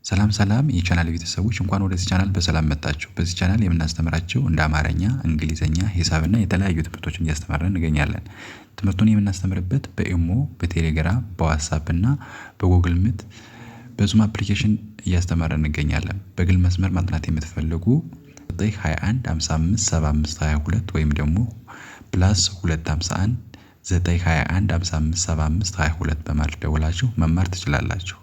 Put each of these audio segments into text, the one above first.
ሰላም ሰላም የቻናል ቤተሰቦች እንኳን ወደዚህ ቻናል በሰላም መጣችሁ። በዚህ ቻናል የምናስተምራቸው እንደ አማርኛ፣ እንግሊዘኛ፣ ሂሳብና የተለያዩ ትምህርቶችን እያስተማርን እንገኛለን። ትምህርቱን የምናስተምርበት በኢሞ፣ በቴሌግራም፣ በዋትሳፕ እና በ Google Meet በ Zoom application እያስተማርን እንገኛለን። በግል መስመር ማጥናት የምትፈልጉ 21 55 75 22 ወይም ደግሞ plus 251 921 55 75 22 በማለት ደውላችሁ መማር ትችላላችሁ።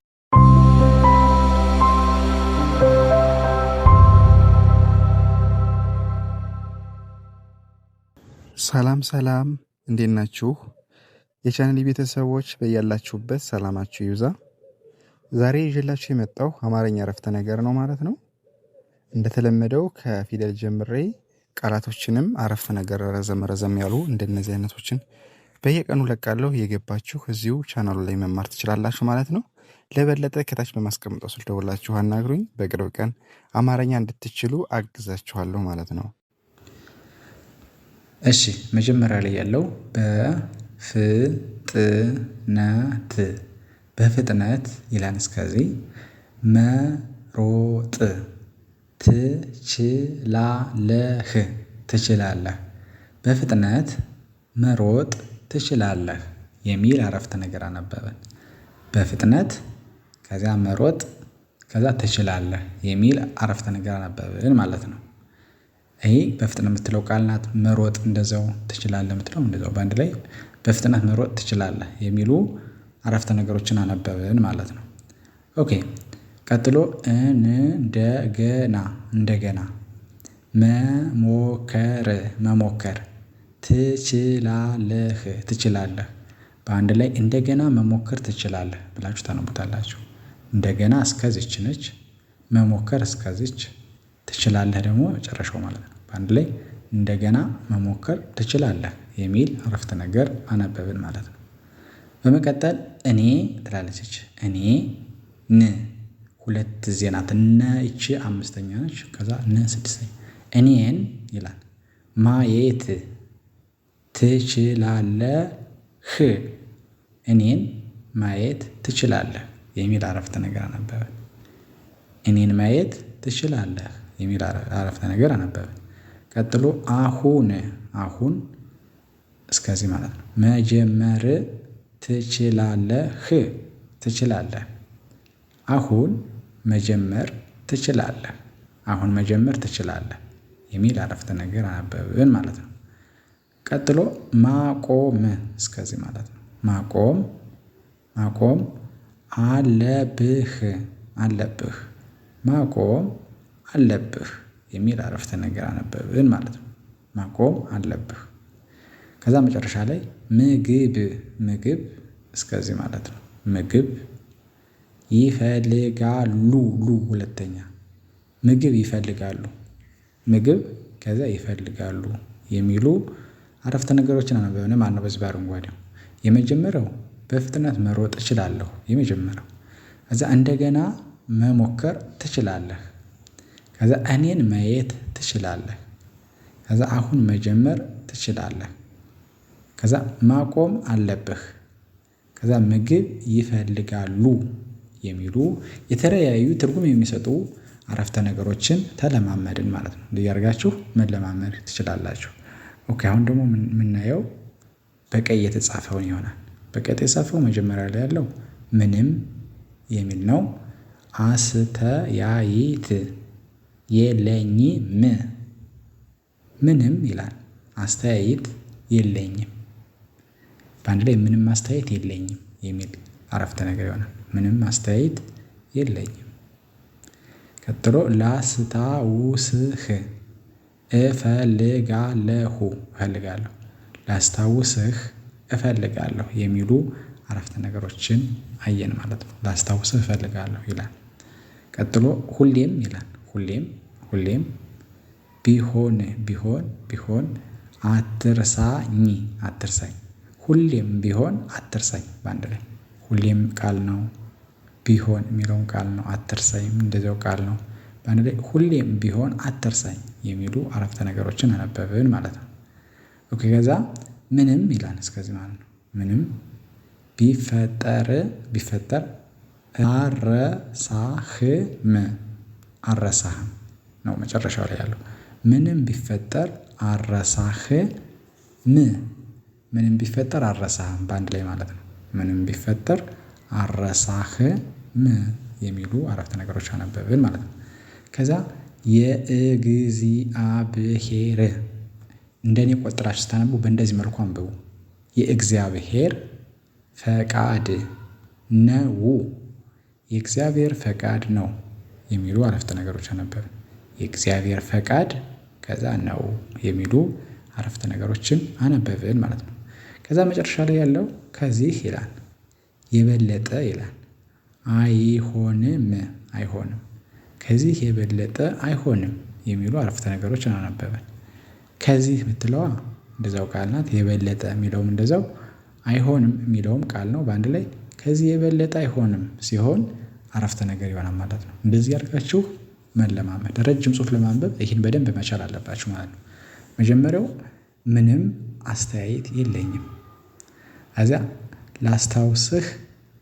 ሰላም ሰላም፣ እንዴት ናችሁ? የቻናል ቤተሰቦች በያላችሁበት ሰላማችሁ ይብዛ። ዛሬ ይዤላችሁ የመጣው አማርኛ አረፍተ ነገር ነው ማለት ነው። እንደተለመደው ከፊደል ጀምሬ ቃላቶችንም አረፍተ ነገር ረዘም ረዘም ያሉ እንደነዚህ አይነቶችን በየቀኑ ለቃለሁ። የገባችሁ እዚሁ ቻናሉ ላይ መማር ትችላላችሁ ማለት ነው። ለበለጠ ከታች በማስቀምጠው ስልክ ደውላችሁ አናግሩኝ። በቅርብ ቀን አማርኛ እንድትችሉ አግዛችኋለሁ ማለት ነው። እሺ መጀመሪያ ላይ ያለው በፍጥነት በፍጥነት ይላል። እስከዚህ መሮጥ ትችላለህ ትችላለህ በፍጥነት መሮጥ ትችላለህ የሚል አረፍተ ነገር አነበብን። በፍጥነት ከዚያ መሮጥ ከዛ ትችላለህ የሚል አረፍተ ነገር አነበብን ማለት ነው። ይሄ በፍጥነት የምትለው ቃል ናት። መሮጥ እንደዛው ትችላለህ የምትለው እንደዛው በአንድ ላይ በፍጥነት መሮጥ ትችላለህ የሚሉ አረፍተ ነገሮችን አነበብን ማለት ነው። Okay ቀጥሎ እንደገና እንደገና መሞከር መሞከር ትችላለህ ትችላለህ በአንድ ላይ እንደገና መሞከር ትችላለህ ብላችሁ ታነቡታላችሁ። እንደገና እስከዚች ነች። መሞከር እስከዚች ትችላለህ ደግሞ መጨረሻው ማለት ነው። በአንድ ላይ እንደገና መሞከር ትችላለህ የሚል አረፍተ ነገር አነበብን ማለት ነው። በመቀጠል እኔ ትላለች እኔ ን ሁለት ዜናት እነ ይቺ አምስተኛ ነች። ከዛ ን ስድስተኛ እኔን ይላል ማየት ትችላለህ እኔን ማየት ትችላለህ የሚል አረፍተ ነገር አነበብን። እኔን ማየት ትችላለህ የሚል አረፍተ ነገር አነበብን። ቀጥሎ አሁን አሁን እስከዚህ ማለት ነው። መጀመር ትችላለህ ትችላለህ አሁን መጀመር ትችላለህ አሁን መጀመር ትችላለህ የሚል አረፍተ ነገር አነበብን ማለት ነው። ቀጥሎ ማቆም እስከዚህ ማለት ነው። ማቆም ማቆም አለብህ አለብህ ማቆም አለብህ የሚል አረፍተ ነገር አነበብን ማለት ነው። ማቆም አለብህ። ከዛ መጨረሻ ላይ ምግብ ምግብ እስከዚህ ማለት ነው። ምግብ ይፈልጋሉ ሉ ሁለተኛ ምግብ ይፈልጋሉ ምግብ ከዛ ይፈልጋሉ የሚሉ አረፍተ ነገሮችን አነበብን ማነው በዚህ በአረንጓዴው የመጀመሪያው በፍጥነት መሮጥ እችላለሁ የመጀመሪያው ከዛ እንደገና መሞከር ትችላለህ። ከዛ እኔን ማየት ትችላለህ። ከዛ አሁን መጀመር ትችላለህ። ከዛ ማቆም አለብህ። ከዛ ምግብ ይፈልጋሉ የሚሉ የተለያዩ ትርጉም የሚሰጡ አረፍተ ነገሮችን ተለማመድን ማለት ነው። እንዲህ አድርጋችሁ መለማመድ ትችላላችሁ። Okay አሁን ደግሞ የምናየው በቀይ የተጻፈውን ይሆናል። በቀይ የተጻፈው መጀመሪያ ላይ ያለው ምንም የሚል ነው። አስተያየት የለኝም። ምንም ይላል አስተያየት የለኝም። በአንድ ላይ ምንም አስተያየት የለኝም የሚል አረፍተ ነገር ይሆናል። ምንም አስተያየት የለኝም። ቀጥሎ ላስታውስህ እፈልጋለሁ እፈልጋለሁ ላስታውስህ እፈልጋለሁ የሚሉ አረፍተ ነገሮችን አየን ማለት ነው። ላስታውስህ እፈልጋለሁ ይላል። ቀጥሎ ሁሌም ይላል ሁሌም ሁሌም ቢሆን ቢሆን ቢሆን አትርሳኝ አትርሳኝ ሁሌም ቢሆን አትርሳኝ በአንድ ላይ ሁሌም ቃል ነው። ቢሆን የሚለውን ቃል ነው አትርሳኝም እንደዚያው ቃል ነው። በአንድ ላይ ሁሌም ቢሆን አትርሳኝ የሚሉ አረፍተ ነገሮችን አነበብን ማለት ነው። Okay ከዛ ምንም ይላል እስከዚህ ማለት ነው። ምንም ቢፈጠር ቢፈጠር አረሳህም አረሳህም ነው መጨረሻው ላይ ያለው። ምንም ቢፈጠር አረሳህም ምንም ቢፈጠር አረሳህም በአንድ ላይ ማለት ነው። ምንም ቢፈጠር አረሳህም የሚሉ አረፍተ ነገሮች አነበብን ማለት ነው። ከዛ የእግዚአብሔር እንደኔ ቆጥራችሁ ስታነቡ በእንደዚህ መልኩ አንብቡ። የእግዚአብሔር ፈቃድ ነው የእግዚአብሔር ፈቃድ ነው የሚሉ አረፍተ ነገሮች አነበብን። የእግዚአብሔር ፈቃድ ከዛ ነው የሚሉ አረፍተ ነገሮችን አነበብን ማለት ነው። ከዛ መጨረሻ ላይ ያለው ከዚህ ይላል የበለጠ ይላል አይሆንም አይሆንም ከዚህ የበለጠ አይሆንም የሚሉ አረፍተ ነገሮችን አነበብን። ከዚህ የምትለዋ እንደዛው ቃል ናት። የበለጠ የሚለውም እንደዛው አይሆንም የሚለውም ቃል ነው። በአንድ ላይ ከዚህ የበለጠ አይሆንም ሲሆን አረፍተ ነገር ይሆናል ማለት ነው። እንደዚህ አድርጋችሁ መለማመድ ረጅም ጽሁፍ ለማንበብ ይህን በደንብ መቻል አለባችሁ ማለት ነው። መጀመሪያው ምንም አስተያየት የለኝም። ከዚያ ላስታውስህ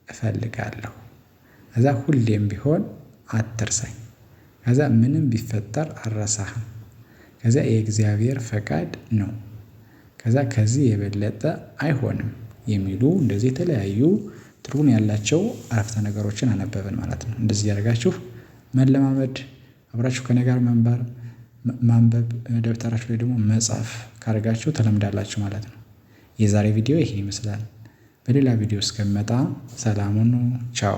እፈልጋለሁ። ከዛ ሁሌም ቢሆን አትርሳኝ። ከዛ ምንም ቢፈጠር አልረሳህም። ከዛ የእግዚአብሔር ፈቃድ ነው። ከዛ ከዚህ የበለጠ አይሆንም የሚሉ እንደዚህ የተለያዩ ትርጉም ያላቸው አረፍተ ነገሮችን አነበብን ማለት ነው። እንደዚህ እያደረጋችሁ መለማመድ አብራችሁ ከእኔ ጋር መንበር ማንበብ ደብተራችሁ ላይ ደግሞ መጻፍ ካደረጋችሁ ተለምዳላችሁ ማለት ነው። የዛሬ ቪዲዮ ይሄን ይመስላል። በሌላ ቪዲዮ እስከምመጣ ሰላም ሁኑ። ቻው።